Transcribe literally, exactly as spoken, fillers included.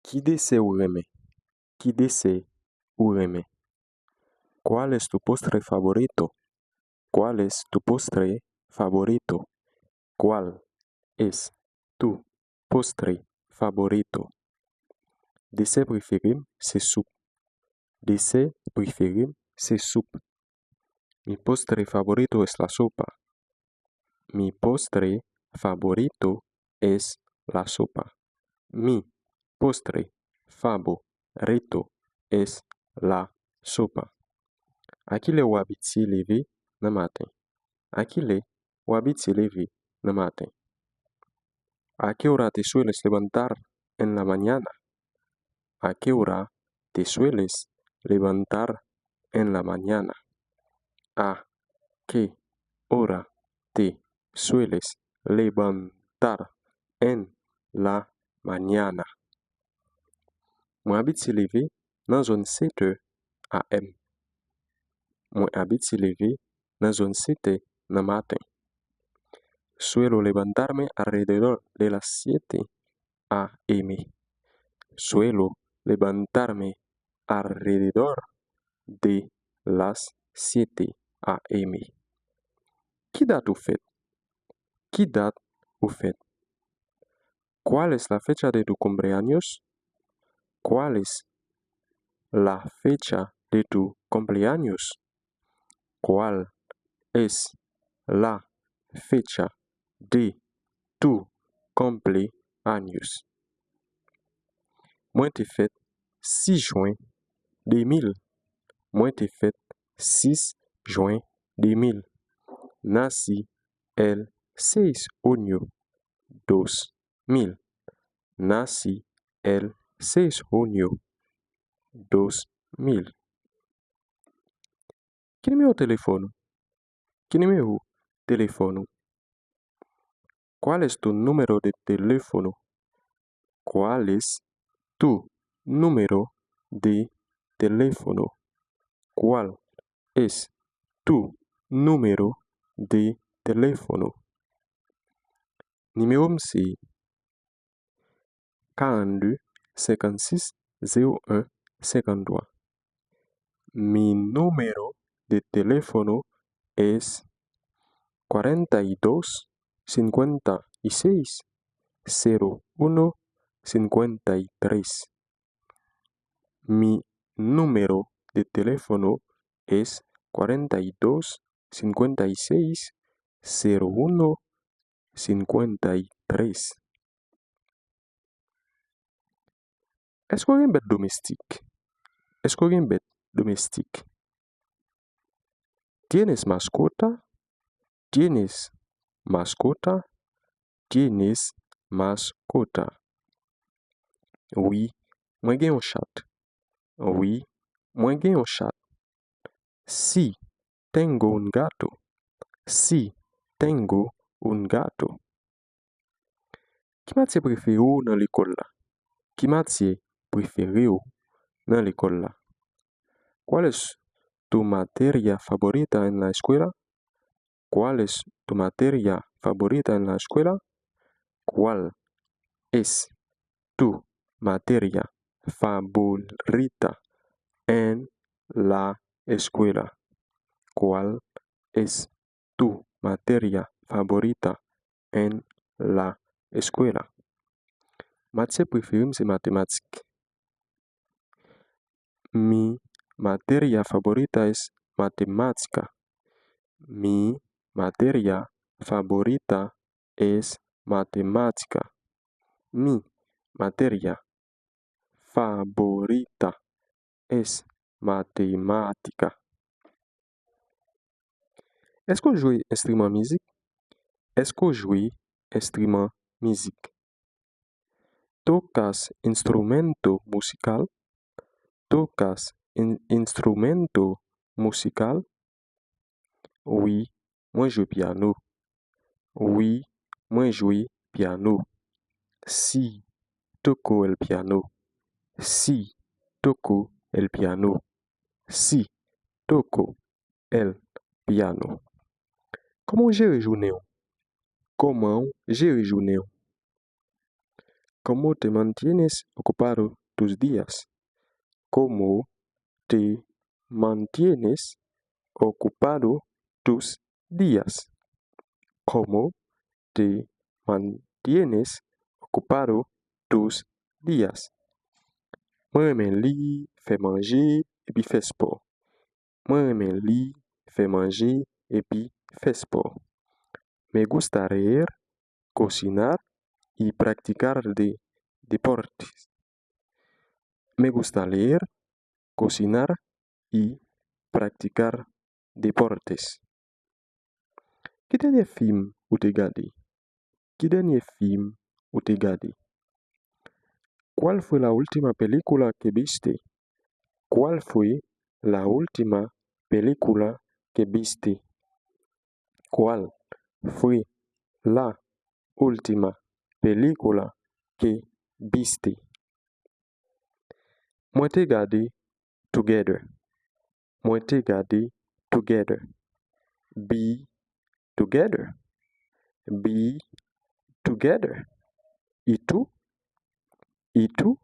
Ki desè ou renmen? Ki desè ou renmen? ¿Cuál es tu postre favorito? ¿Cuál es tu postre favorito? ¿Cuál es tu postre favorito? Desè prefere m se soup. Desè prefere m se soup. Mi postre favorito es la sopa. Mi postre favorito es la sopa. Mi postre favorito es la sopa. A kilè ou abitye leve nan maten? A kilè ou abitye leve nan maten? ¿A qué hora te sueles levantar en la mañana? ¿A qué hora te sueles levantar en la mañana? ¿A qué hora te sueles levantar en la mañana? Mwen abitye leve nan zòn sèt è a.m. Mwen abitye leve nan zòn sèt è nan maten. Suelo levantarme alrededor de las siete a.m. Suelo levantarme alrededor de las siete a.m. Ki dat ou fèt? Ki dat ou fèt? ¿Cuál es la fecha de tu cumpleaños? ¿Cuál es la fecha de tu cumpleaños? ¿Cuál es la fecha de tu cumpleaños? Mwen te fèt sis jen de mil. Mwen te fèt sis jen de mil. Nací el seis junio dos mil. Nací el seis junio dos mil. Ki nimewo telefòn ou? Ki nimewo telefòn ou? ¿Cuál es tu número de teléfono? ¿Cuál es tu número de teléfono? ¿Cuál es tu número de teléfono? Nimewo m se karannde, senkannsis, zewo en, senkanntwa. Mi número de teléfono es cuarenta y dos, cincuenta y seis, cero uno, cincuenta y tres. Mi número de teléfono es cuarenta y dos, cincuenta y seis, cero uno, cincuenta y tres. Èske w gen bèt domestik? Èske w gen bèt domestik? ¿Tienes mascota? ¿Tienes mascota? ¿Tienes mascota? Wi, mwen gen yon chat. Wi, mwen gen yon chat. Sí, tengo un gato. Sí, tengo un gato. Ki matye prefere w nan lekòl la? Ki matye prefere w nan lekòl la? ¿Cuál es tu materia favorita en la escuela? ¿Cuál es tu materia favorita en la escuela? ¿Cuál es tu materia favorita en la escuela? ¿Cuál es tu materia favorita en la escuela? Matye prefere m se matematik. Mi materia favorita es matemática. Mi materia favorita es matemática. Mi materia favorita es matemática. Èske w jwe enstriman mizik? Èske w jwe enstriman mizik? ¿Tocas instrumento musical? ¿Tocas in- instrumento musical? Wi, mwen jwe pyano. Wi, mwen jwe pyano. Sí, toco el piano. Sí, toco el piano. Sí, toco el piano. Kòman w jere jounen w? Kòman w jere jounen w? ¿Cómo te mantienes ocupado tus días? ¿Cómo te mantienes ocupado tus días? ¿Cómo te mantienes ocupado tus días? Mwen renmen li, fè manje, epi fè spò. Mwen renmen li, fè manje, epi fè spò. Me gusta leer, cocinar y practicar de- deportes. Me gusta leer, cocinar y practicar deportes. Ki dènye fim ou te gade? Ki dènye fim ou te gade? ¿Cuál fue la última película que viste? ¿Cuál fue la última película que viste? ¿Cuál fue la última película que viste? Mwen te gade Together. Mwen te gade Together. Be together. Be together. ¿Y tú? ¿Y tú?